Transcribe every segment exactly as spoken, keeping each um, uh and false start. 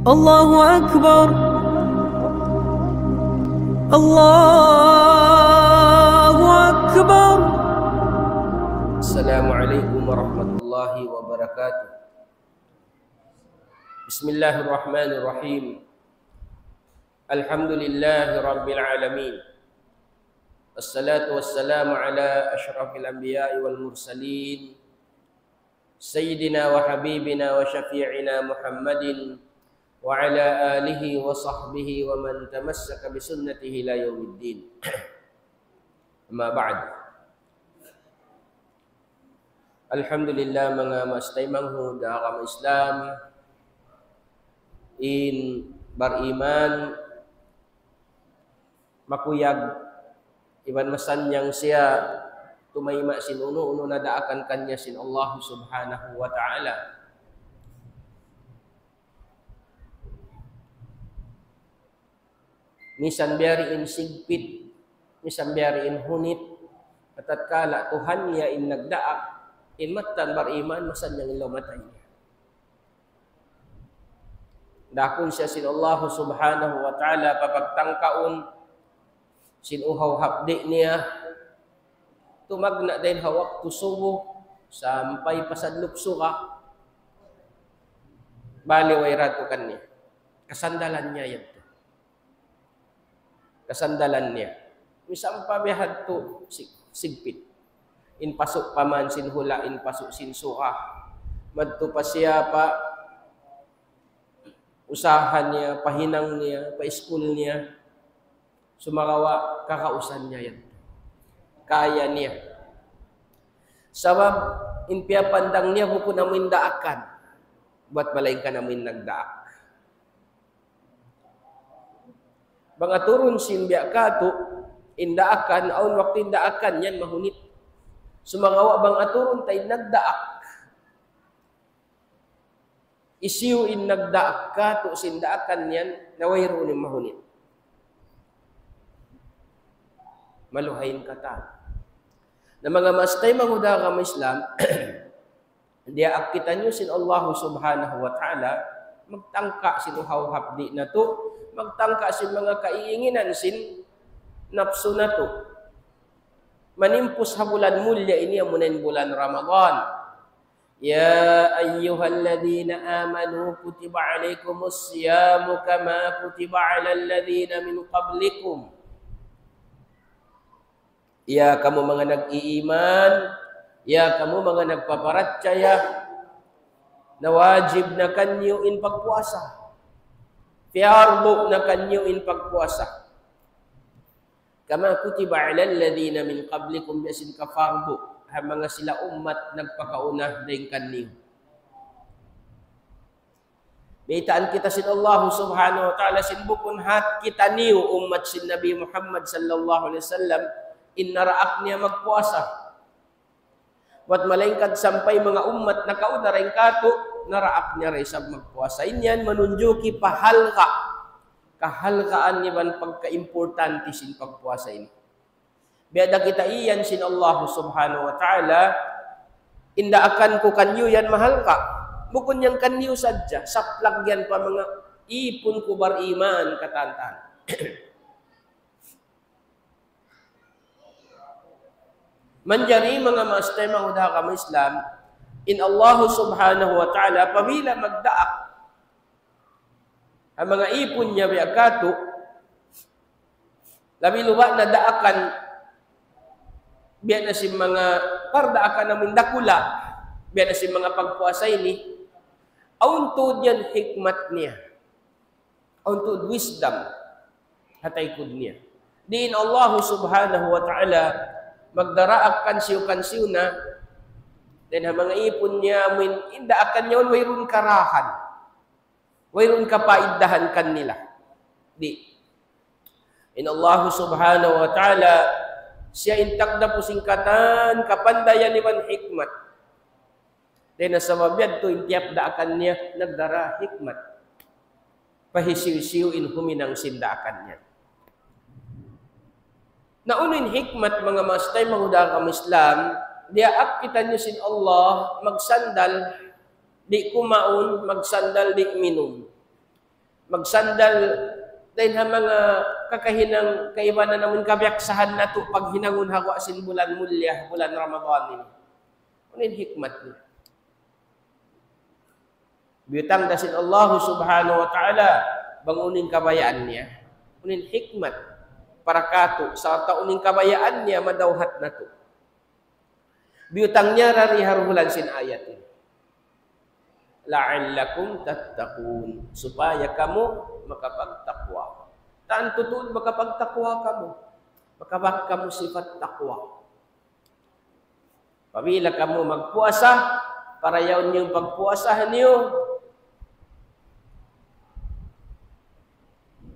الله أكبر. الله أكبر. السلام عليكم ورحمة الله وبركاته. بسم الله الرحمن الرحيم. الحمد لله رب العالمين. الصلاة والسلام على أشرف الأنبياء والمرسلين، سيدنا وحبيبنا وشفيعنا محمد وعلى آله وصحبه ومن تمسك بسنته إلى يوم الدين. أما بعد. Alhamdulillah, manga maas taymanghud ha agama Islam, in bariman, makuyag, iban masannyang siya tumayma' sin unu-unu na daakan kaniya sin Allah Subhanahu wa Ta'ala. Misan biya' diin sigpit, misan biya' diin hunit, tatkala Tuhan niya in nagdaak, in mattan bariman, masannyang in law mata niya. Daakun siya sin Allah Subhanahu wa Ta'ala papagtangkaun sin uhaw hapdi' niya, tumagna' dayn ha waktu subuh sampay pa sadlup suga, bali way da tu kaniya. Kasandalan niya yadtu. Kasandalan niya. Misan pa bihadtu sig-, sigpit. In pasu' pa man sin hula', in pasu' sin suga. Madtu pa siya pa usaha niya, pa hinang niya, pa iskul niya. Sumagawa' kakausan niya yan. Kaya niya. Sabab in piyapandang niya bukun amu in daakan. Bat malaingkan amu in nagdaak. Bang aturun sin biya' katu', in daakan, awn waktu in daakan yan mahunit. Sumagawa' bang aturun ta in nagdaak, hisiyu in nagdaak katu' sin daakan yan, na wayruun in mahunit. Maluhay in katan. Na manga maas taymanghud ha agama Islam, diyaak kitaniyu sin Allah Subhanahu wa Ta'ala, magtangka sin uhaw hapdi' natu', magtangka sin manga kaiinginan sin napsu natu'. Manimpus ha bulan mulliya ini, amuna in bulan Ramadan. يا أيها الذين آمنوا كتب عليكم الصيام كما كتب على الذين من قبلكم. Ya kamu manga nag-iiman, ya kamu manga nagpaparachaya, na wajib na kaniyu in pagpuasa. Piyardu na kaniyu in pagpuasa. كما كتب على الذين من قبلكم, biya' sin kapardu ha manga sila ummat nagpakauna dayn kaniyu. Baytaan kita sin Allah Subhanahu wa Ta'ala sin bukun hat kitaniyu ummat sin Nabi Muhammad sallallahu alayhi wasallam in naraak niya magpuasa. Bat malaingkan sampay manga ummat nakauna dayn katu', naraak niya da isab magpuasa. In yan manunjuki pahalga', kahalgaan iban pagkaimportante sin pagpuasa ini. Biya' da kita iyan sin Allah Subhanahu wa Ta'ala, in daakan ku kaniyu yan mahalga'. Bukun yan kaniyu sadja, saplag yan pa manga ipun ku bariman katan-katan. Manjari manga maas taymanghud ha agama Islam, in Allah Subhanahu wa Ta'ala apabila magdaak ha manga ipun niya biya' katu', labi luba' na daakan, biya' na sin manga pardaakan amun dakula', biya' na sin manga pagpuasa ini, awn tuud yan hikmat niya. Awn tuud wisdom ha taykud niya. Di' in Allah Subhanahu wa Ta'ala magdaraak kansiyu-kansiyu na, dayn ha manga ipun niya, amun in daakan niya wayruun karahan, wayruun kapaidahan kanila. Di'. In Allah Subhanahu wa Ta'ala, siya in tagdapu sin katan kapandayan iban hikmat. Dayn ha sabab yadtu in tiyap daakan niya nagdara hikmat. Pa hisiyu-siyu in huminang sin daakan niya. Na unu in hikmat, manga maas taymanghud ha agama Islam, diyaak kitaniyu sin Allah magsandal di' kumaun, magsandal di' minum. magsandal dayn ha manga kakahinang kaibanan amun kabiyaksahan natu' paghinangun ha guwa' sin bulan mulliya, bulan Ramadan ini. Unu in hikmat niya? Biyutang da sin Allah Subhanahu wa Ta'ala bang unu in kabayaan niya, unu in hikmat para katu', sarta' unu in kabayaan niya madawhat natu'. Biyutang niya da di ha duhulan sin ayat ini. لعلكم تتقون. Supaya kamu makapagtakwa. Tantu tuud makapagtakwa kamu. Makabak kamu sipat takwa. Apabila kamu magpuasa, para yaun niyu pagpuasa niyu,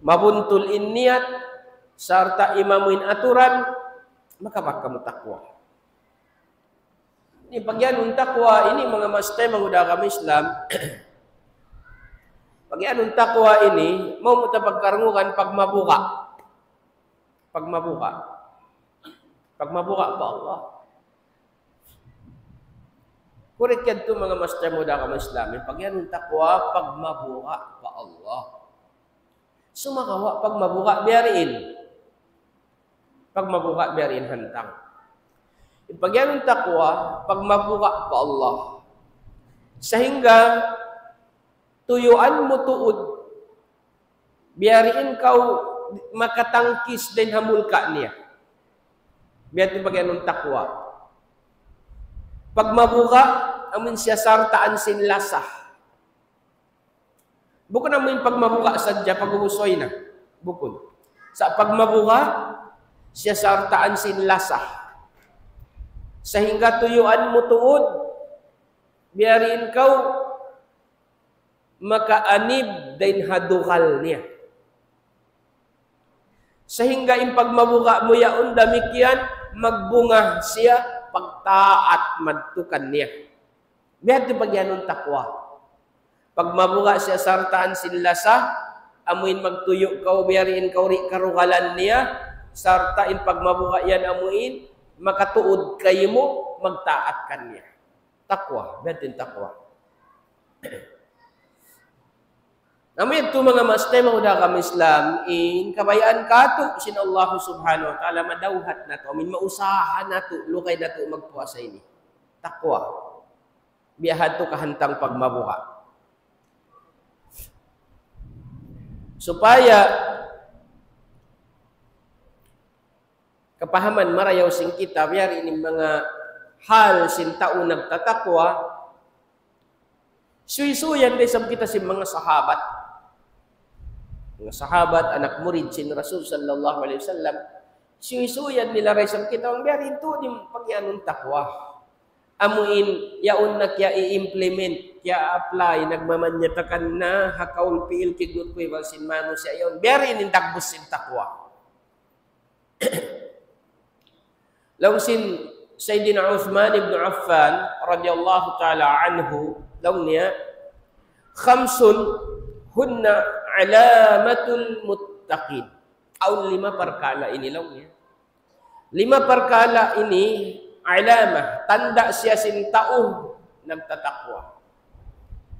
mabuntul in niyat, sarta' imamu in aturan, makabak kamu takwa. Ini pagiyanun takwa ini, manga maas taymanghud ha agama Islam. Pagiyanun takwa ini, mawn ta pagkarungugan pagmabuga'. Pagmabuga'. Pagmabuga' pa Allah. Kurik yan tu, manga maas taymanghud ha agama Islam. Pagiyanun takwa, pagmabuga' pa Allah. Sumagawa' pagmabuga' biya' diin. Pagmabuga' biya' diin hantang. In pagiyanun takwa, pagmabuga' pa Allah. Sahingga tuyuan mu tuud, biya' diin kaw makatangkis dayn ha mulka' niya. Biya' diin pagiyanun takwa. Pagmabuga', amun siya sartaan sin lasa. Bukun amu in pagmabuga' sadja, pag'ubus way na. Bukun. Sa' pagmabuga', siya sartaan sin lasa. Sahingga tuyuan mu tuud, biya' diin kaw makaanib dayn ha dugal niya. Sahingga in pagmabuga' mu yaun damikkiyan, magbunga siya pagtaat madtu kaniya. Biya' diin pagiyanun takwa. Pagmabuga' siya sartaan sin lasa, amu in magtuyu' kaw biya' diin kaw di' karugalan niya, sarta' in pagmabuga' yan amu in makatuud kaymu, magtaat kaniya. Takwa, biya' diin takwa. Amu yadtu manga maas taymanghud ha agama Islam, in kabayaan katu' sin Allah Subhanahu wa Ta'ala madawhat natu', amu in mausaha natu', lugay natu' magpuasa ini. Takwa. Biya' hadtu kahantang pagmabuga'. Supaya kapahaman marayaw sin kita, biya' diin in manga hal sin tau nagtatakwa, suysuyan da isab kita sin manga sahabat. Manga sahabat, anak murid sin Rasul sallallahu alayhi wasallam, suysuyan nila da isab kita, bang biya' diin tuud in pagiyanun takwa. Amu in, yaun na kiya i-implement, kiya-apply, nagmamanyatakan na, ha kaul pi'il kiyaguwa' iban sin manusiya' yaun. Biya' diin in dagbus sin takwa. Laung sin Sayyidina Uthman ibn Affan radiyallahu ta'ala anhu, laung niya, خمس هن علامة المتقين. Awn lima parkala' ini laung niya. Lima parkala' ini alamah, tanda' siya sin tau nagtatakwa.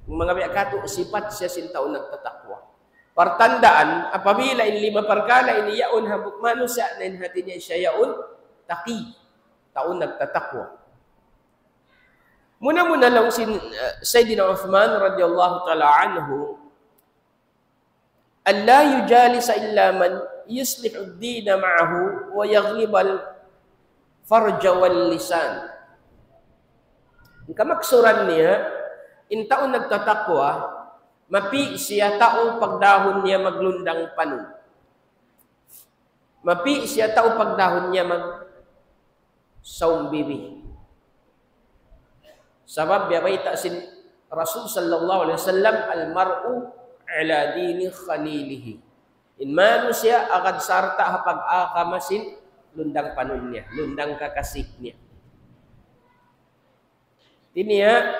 Manga biya' katu', sipat siya sin tau nagtatakwa. Partandaan, apabila in lima parkala' ini yaun hambuuk manusiya', na in hati niya siya yaun taqi, tau nagtatakwa. Muna-muna laung sin, eh, Sayyidina Uthman radiyallahu ta'ala anhu, أن لا يجالس إلا من يصلح الدين معه ويغلب الفرج واللسان. In kamaksuran niya, in tau nagtatakwa, mapi' siya tau pagdahun niya maglundang panun. Mapi' siya tau pagdahun niya mag saumbibi. Sabab biya' bayta' sin Rasul sallallahu alayhi wasallam, المرء على دين خليله. In manusiya' agad sarta' ha pag-agama sin lundang panun niya, lundang kakasi niya. Di' niya,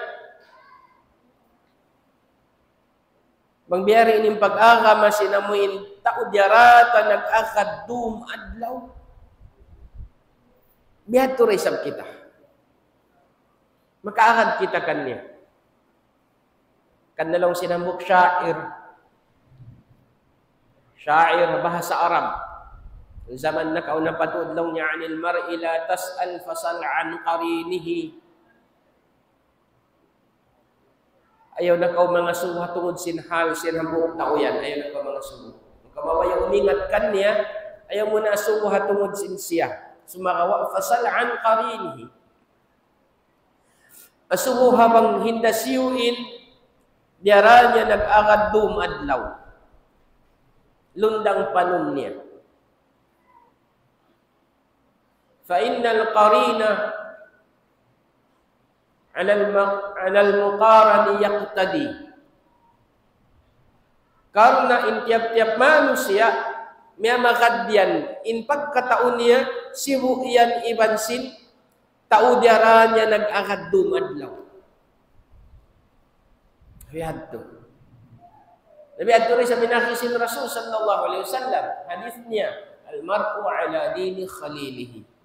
bang biya' diin in pag-agama sin amu in tau diyarata nag-agad dum adlaw. Biya' hādtu da isab kita. Makaagad kita kaniya. Kan laung sin hambuuk sha'ir, Sha'ir, bahasa Arab. Jaman nakauna pa tuud laung niya, "عن المرء لا تسأل فسل عن قرينه." Ayaw na kaw mangasubu ha tungud sin hal sin hambuuk tau yan. Ayaw na kaw mangasubu. Bang kaw mabaya' umingat kaniya, ayaw mu na asubu ha tungud sin siya. Sumagawa', فسل عن قرينه. Asubu ha bang hinda siyu in diyara niya nag-agad dum adlaw. Lundang panun niya. فإن القرين على الم-، على المقارن يقتدي. Karna' in tiyap-tiyap manusiya', miyamagad yan, in pagkatau niya, sibu' yan iban sin tau diyara niya nag-agad dum adlaw. Bihadtu. Na bihadtu da isab in agi sin Rasul sallallahu alayhi wasallam. Hadith niya, "المرء على دين خليله."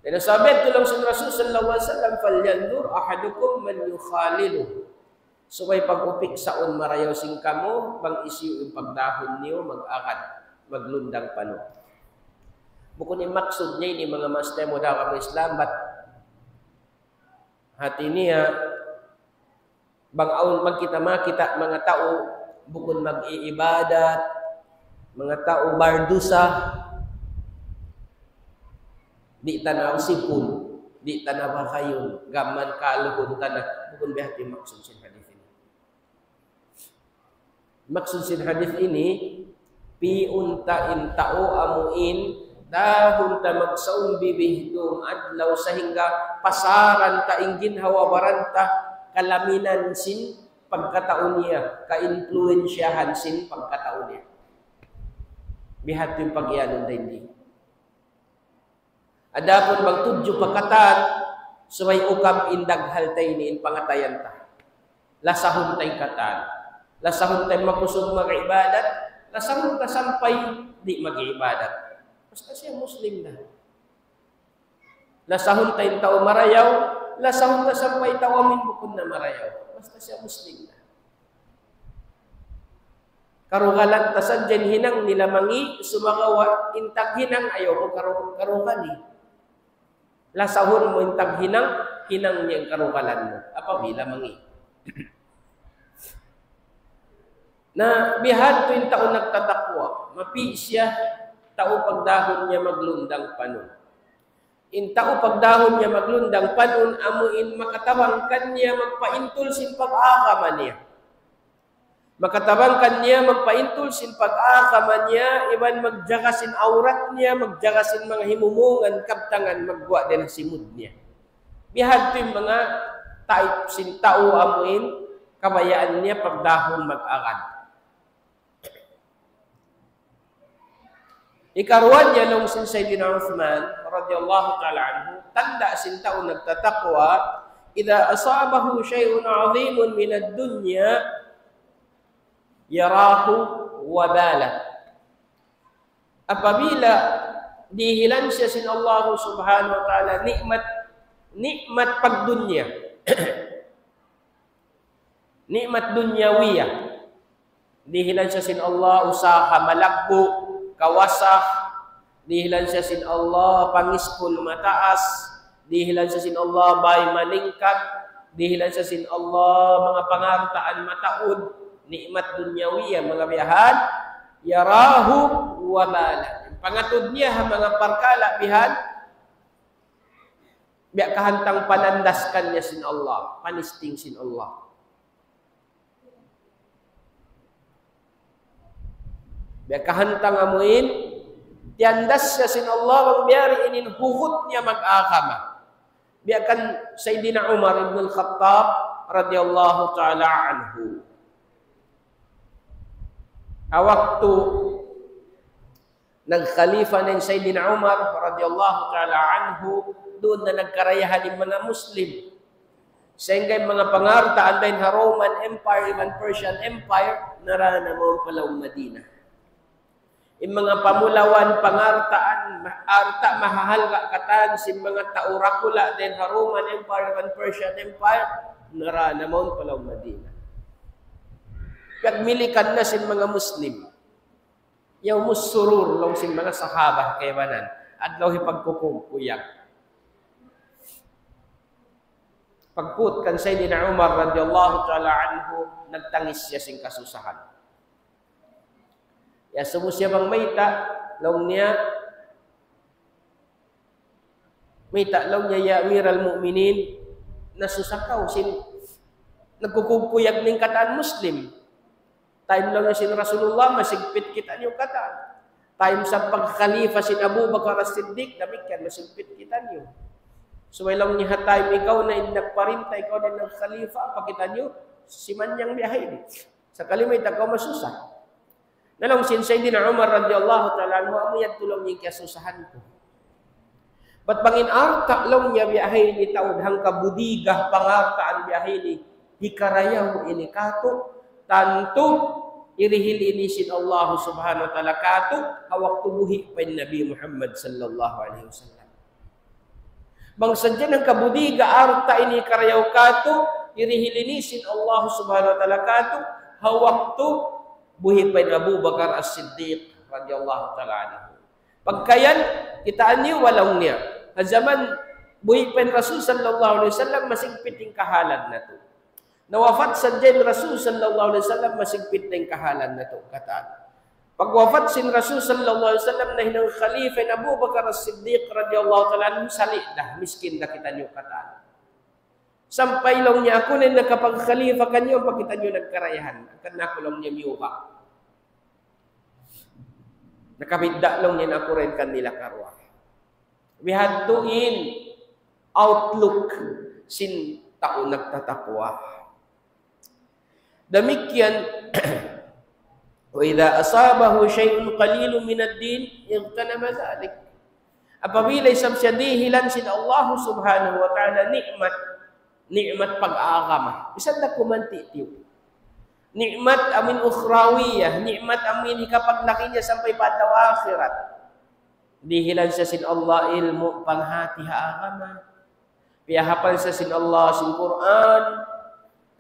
Dayn ha sabab yadtu laung sin Rasul sallallahu alayhi wasallam, "فلينظر أحدكم من يخالل." Subay pag-upiksaun marayaw sin kamu, bang hisiyu in pagdahun niyu mag-agad, maglundang panun. Bukun in maksud niya ini, manga maas taymanghud ku ha agama Islam, bat hati niya, bang awn, bang kita makakita' manga tau bukun mag-iibadat, manga tau bardusa, di' ta na usipun, di' ta na bagayun, gam mayan kaluhun ta na, bukun biya' ha yan in maksud sin hadith ini. Maksud sin hadith ini, pi'unta in tau amu in, dahun ta magsaumbi bihadtu adlaw sahingga pasaran ta in ginhawa-baran ta, kalaminan sin pagkatau niya, ka-impluwensyahan sin pagkatau niya. Bihadtu in pag-iyanun dayn di. Adapun bang tudju pa katan, subay ukab in daghal ta ini in pangatayan ta. Lasahun ta in katan. Lasahun ta in makusug mag-ibadat, lasahun ta sampay di' mag-ibadat. Basta siya Muslim na. Lasahun ta in tau marayaw, lasahun ta sampay tau amu in bukun na marayaw. Basta siya Muslim na. Karugalan ta sadja in hinang nila mangi', sumagawa' in taghinang ayaw mu karu-, karugali. Lasahun mu in taghinang, hinang niya in karugalan mu. Apabila mangi'. Na bihadtu in tau nagtatakwa, mapi' siya tau pagdahun niya maglundang panun. In tau pagdahun niya maglundang panun, amu in makatabang kaniya magpaintul sin pag-agama niya. Makatabang kaniya magpaintul sin pag-agama niya, iban magjaga sin awrat niya, magjaga sin manga himumungan, kabtangan, magguwa' dayn ha simud niya. Bihadtu in manga type sin tau amu in kabayaan niya pagdahun mag-agad. Ikaruwa niya laung sin Sayyidina Uthman radiyallahu ta'ala anhu, tanda' sin tau nagtatakwa, إذا أصابه شيء عظيم من الدنيا يراه وبالا. Apabila dihilan siya sin Allah subhanahu wa ta'ala ni'mat, ni'mat pagdunya. Ni'mat dunyawiyah. Dihilan siya sin Allah usaha malaggu', kawasa. Dihilan siya sin Allah pangiskul mataas. Dihilan siya sin Allah bay malingkat. Dihilan siya sin Allah manga pangaltaan mataud. Ni'mat dunyawiyah, manga biyahan. يراه وبالا. Pangatud niya ha manga parkala' bihan. Biya' kahantang panandas kaniya sin Allah, panisting sin Allah. Biya' kahantang amu in, tiyandas siya sin Allah, bang biya' diin in hugut niya mag-agama. Biya' kan Sayyidina Umar ibn al-Khattab radiyallahu ta'ala anhu. Ha waktu nagkhalifa na in Sayyidina Umar radiyallahu ta'ala anhu, duun na nagkarayahan in manga Muslim. Sahingga in manga pangaltaan dayn ha Roman Empire, iban Persian Empire, nara na mawn pa lawm Madina. In manga pamulawan pangaltaan, ma-, alta' mahahalga' katan sin manga tau dakula' dayn ha Roman Empire iban Persian Empire, nara na mawn pa lawm Madina. Piyagmilikan na sin manga Muslim. Yawmus surur, laung sin manga sahaba kaibanan. Adlaw hipagkukuyag-kuyag. Pagput kan Sayyidina Umar radiyallahu ta'ala anhu, nagtangis siya sin kasusahan. Ya, sumu siya bang mayta', laung niya, mayta', laung niya, "Ya Amiral Mu'minin, nasusa kaw sin nagkukuyag-kuyag in katan Muslim. Time laung niya sin Rasulullah, masigpit kitaniyu katan. Time sin pagkhalifa sin Abu Bakar As-Siddiq, damikkiyan masigpit kitaniyu. Subay laung niya ha time ikaw na in nagparinta, ikaw na in nagkhalifa, pa kitaniyu, simanyang biya' ha ini. Sakali mayta' kaw masusa." Na laung sin Sayyidina Umar radiyallahu ta'ala anhu, "Amu yan tuud laung niya in kiyasusahan ku. Bat bang in alta' laung niya biya' ha ini taud hangka budiga pangaltaan biya' ha ini, hikarayaw ini katu', tantu hirihil ini sin Allah subhanahu wa ta'ala katu', ha waktu buhi' pa in Nabi Muhammad sallallahu alayhi wasallam. Bang sadja hangka budiga alta' ini hikarayaw katu', hirihil ini sin Allah subhanahu wa ta'ala katu', ha waktu buhi' pa in Abu Bakar As-Siddiq radiyallahu ta'ala anhu." Pagkayan, kitaa niyu, laung niya, ha jaman buhi' pa in Rasul sallallahu alayhi wasallam, masigpit in kahalan natu'. Nawafat sadja in Rasul sallallahu alayhi wasallam, masigpit na in kahalan natu' katan. Pagwafat sin Rasul sallallahu alayhi wasallam, nahinang khalifa in Abu Bakar As-Siddiq radiyallahu ta'ala anhu, sali' da, miskin da kitaniyu katan. Sampay laung niya, "Aku na in nakapagkhalifa kaniyu, ampa kitaniyu nagkarayahan. Hangkan na aku," laung niya, "miyuga'. Nakabidda'," laung niya, "in aku dayn kanila karuwa." Bihadtu in outlook sin tau nagtatakwa. Damikkiyan, وإذا أصابه شيء قليل من الدين اغتنم ذلك. Apabila isab siya dihilan sin Allah subhanahu wa ta'ala ni'mat, ni'mat pag-agama. Misan da kuman titiyu. Ni'mat amuin ukhrawiyah, ni'mat amuin hikapaglaki niya sampay pa adlaw akhirat. Dihilan siya sin Allah ilmu' panghati ha agama. Piyahapal siya sin Allah sin Qur'an.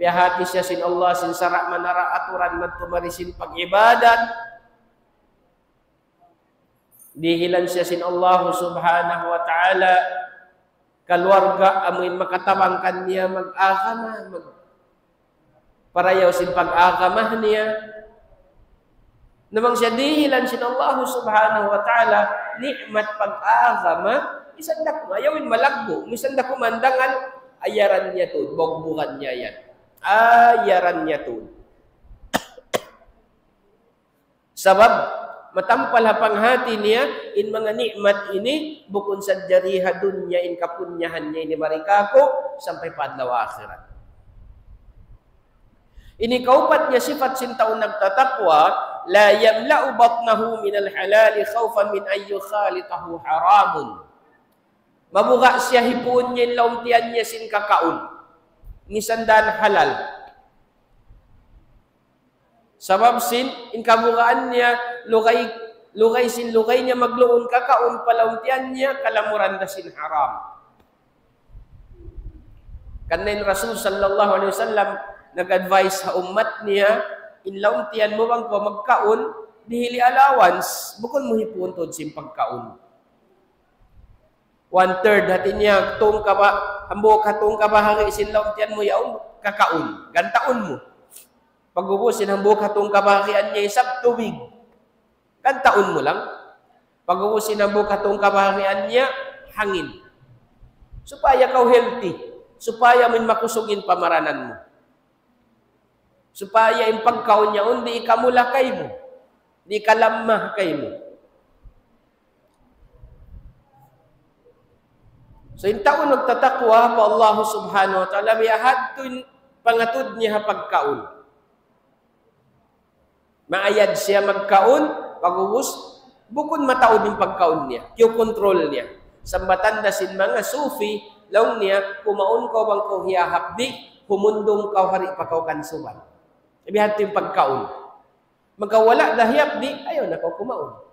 Piyahati siya sin Allah sin sara' manara' aturan madtu mari sin pag-ibadat. Dihilan siya sin Allah subhanahu wa ta'ala kaluarga amuin makatabang kaniya mag-agama, magparayaw sin pag-agama niya. Na bang siya dihilan sin Allah subhanahu wa ta'ala ni'mat pag-agama, misan da kuman, ayaw in malaggu', misan da kuman dangan, ayaran niya tuud, bugbugan niya yan. Ayaran niya tuud. Sabab, matampal ha panghati niya, in manga ni'mat ini, bukun sadja di ha dunya in kapunyahan niya ini mari kāku', sampay pa adlaw akhirat. Ini kaupat niya sipat sin tau nagtatakwa, لا يملأ بطنه من الحلال خوفا من أن يخالطه حرام. Mabuga' siya hipuun niya in lawm tiyan niya sin kakaun. Misan da halal. Sabab sin, in kabugaan niya, lugay, lugay sin lugay niya magluun kakaun pa lawm tiyan niya, kalamuran da sin haram. Karna' in Rasul sallallahu alayhi wasallam nag-advise ha ummat niya, in lawm tiyan mu bang kaw magkaun, dihili allowance, bukun mu hipuun tuud sin pagkaun. One third, hati niya, tung kaba-, hambuuk ha tung kabahagi' sin lawm tiyan mu yaun, kakaun, gantaun mu. Pag'ubus sin hambuuk ha tung kabahagian niya isab tubig. Gantaun mu lang. Pag'ubus sin hambuuk ha tung kabahagian niya, hangin. Supaya kaw healthy. Supaya amuin makusug in pamaranan mu. Supaya in pagkaun yaun di' ikamula kaymu. Di' ikalamma kaymu. So, in tau nagtatakwa pa Allah subhanahu wa ta'ala, biya' hadtu in pangatud niya ha pagkaun. Maayad siya magkaun, pag'ubus, bukun mataud in pagkaun niya, kiyukontrol niya. Sambatan da sin manga sufi, laung niya, kumaun kaw bang kaw hiyahapdi', humundung kaw hari pa kaw kansuban. Biya' hadtu in pagkaun. Bang kaw wala' da hiyapdi', ayaw na kaw kumaun.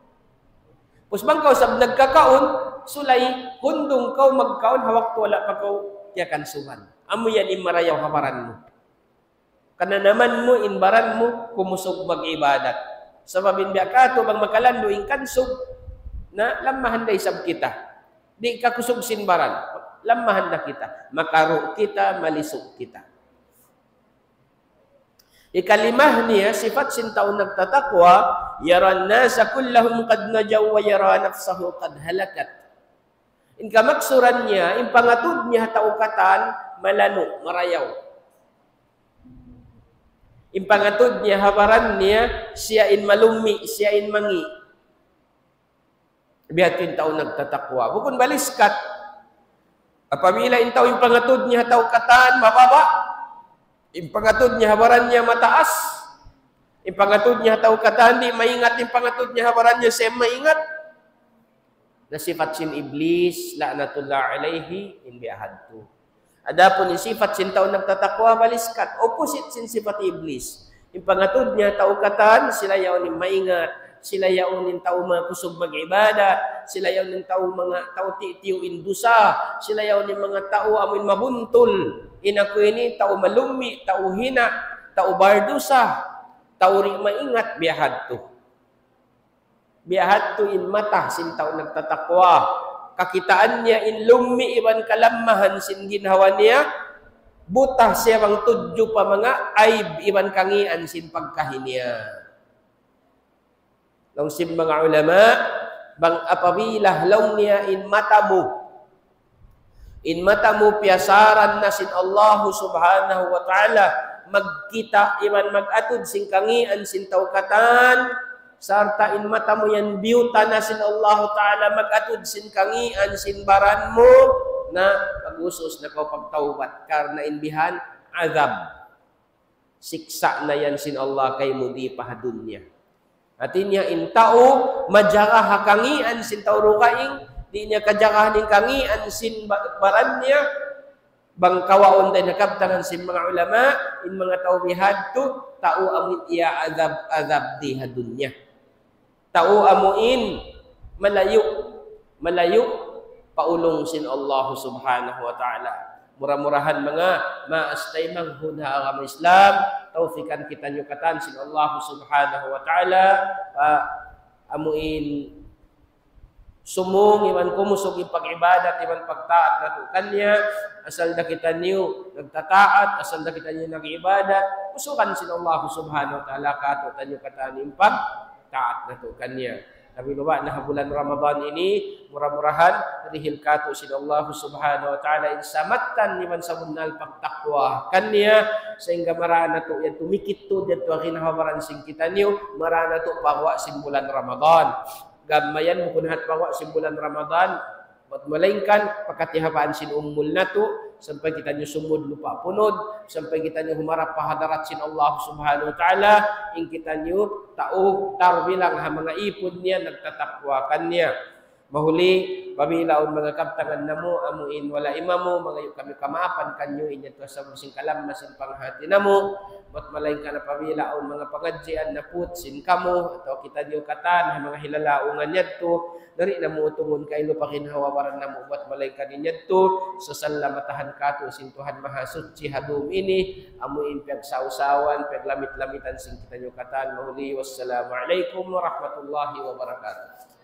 Pus bang kaw sab nagkakaun, sulay, hundung kaw magkaun, ha waktu wala' pa kaw kiyakansuban. Amu yan in marayaw ha baran mu. Kananaman mu, in baran mu, kumusug mag-ibadat. Sabab in biya' katu' bang makalandu' in kansug, na lammahan da isab kita. Di' kakusug sin baran. Lammahan da kita. Makaru' kita, malisug kita. Ikalima niya, sifat sin tau nagtatakwa, يرى الناس كلهم قد نجوا ويرى نفسه قد هلكت. In kamaksuran niya, in pangatud niya ha tau katan, malanu', marayaw. In pangatud niya ha baran niya, siya in malummi', siya in mangi'. Biya' ha yan in tau nagtatakwa. Bukun baliskat. Apabila in tau in pangatud niya ha tau katan, mababa'. In pangatud niya ha baran niya mataas. In pangatud niya ha tau katan, di' maingat, in pangatud niya ha baran niya siya maingat. Na sifat sin Iblis, la'natullah alayhi, in biya' hadtu. Adapun in sifat sin tau nagtatakwa, baliskat. Opposite sin sifat Iblis. In pangatud niya tau katan, sila yaun in maingat, sila yaun in tau makusug mag-ibadat, sila yaun in tau manga tau titiyu in dusa, sila yaun in manga tau amun mabuntul. In aku ini tau malummi', tau hina', tau bardusa, tau di' maingat, biya' hadtu. Biya' hadtu in mata sin tau nagtatakwa. Kakitaan niya in lummi' iban kalammahan sin ginhawa niya, buta siya bang tudju pa manga aib iban kangian sin pagkahi niya. Laung sin manga ulama, bang apabila laung niya in mata mu, in mata mu piyasaran na sin Allahu Subhanahu wa Ta'ala, magkita' iban mag-atud sin kangian sin tau katan, sarta' in mata mu yan biyuta na sin Allahu Ta'ala, mag-atud sin kangian sin baran mu, na mag-usus na kaw pagtawbat, karna' in bihan, azab. Siksa' na yan sin Allah kaymu di pa ha dunya. Hati niya in tau majaga ha kangian sin tau dugaing, di' niya kajagahan in kangian sin ba-, baran niya, bang kawaun ta in ha kabtangan sin manga ulama, in manga tau bihadtu, tau amun iyaazab-azab di ha dunya. Tau amuin malayu', malayu' pa ulung sin Allah Subhanahu wa Ta'ala. Mura-murahan manga maas taymanghud ha agama Islam, tawfikan kitaniyu katan sin Allah Subhanahu wa Ta'ala, pa amuin sumung iban kumusug in pag-ibadat iban pagtaat natu' kaniya, asal da kitaniyu nagtataat, asal da kitaniyu nag-ibadat, kusugan sin Allah Subhanahu wa Ta'ala kātu'niyu katan in pag- taat natu' kaniya. Labi-labi na ha bulan Ramadan ini, mura-murahan, dihil kātu' sin Allah Subhanahu wa Ta'ala in sa mattan iban sabunnal pagtakwa kaniya, sahingga mara natu' yan tumikit tuud yadtu ha ginhawa-baran sin kitaniyu, mara natu' paguwa' sin bulan Ramadan. Gam mayan bukun hat paguwa' sin bulan Ramadan, bat malaingkan pakatihabaan sin umul natu', sampay kitaniyu sumud lupa' punud, sampay kitaniyu humarap pa hadarat sin Allah Subhanahu wa Ta'ala, in kitaniyu tau tarbilang ha manga ipun niya nagtatakwa kaniya. Mahuli, apabila awn manga kabtangan namu', amuin wala' imamu, mangayu' kami kamaapan kaniyu, in yadtu sabab sin kalamma sin panghati namu', bat malaingkan apabila awn manga pangadjian naput sin kamu, atawa kitaniyu katan, ha manga hilalaungan yadtu, di' namu' utungun kailu pa ginhawa-baran namu', bat malaingkan in yadtu, sasalamatahan kātu' sin Tuhan Mahasuchi ha dum ini, amuin piyagsawsawan, piyaglamit-lamitan sin kitaniyu katan, mahuli, wassalamu alaykum warahmatullahi wabarakatuh.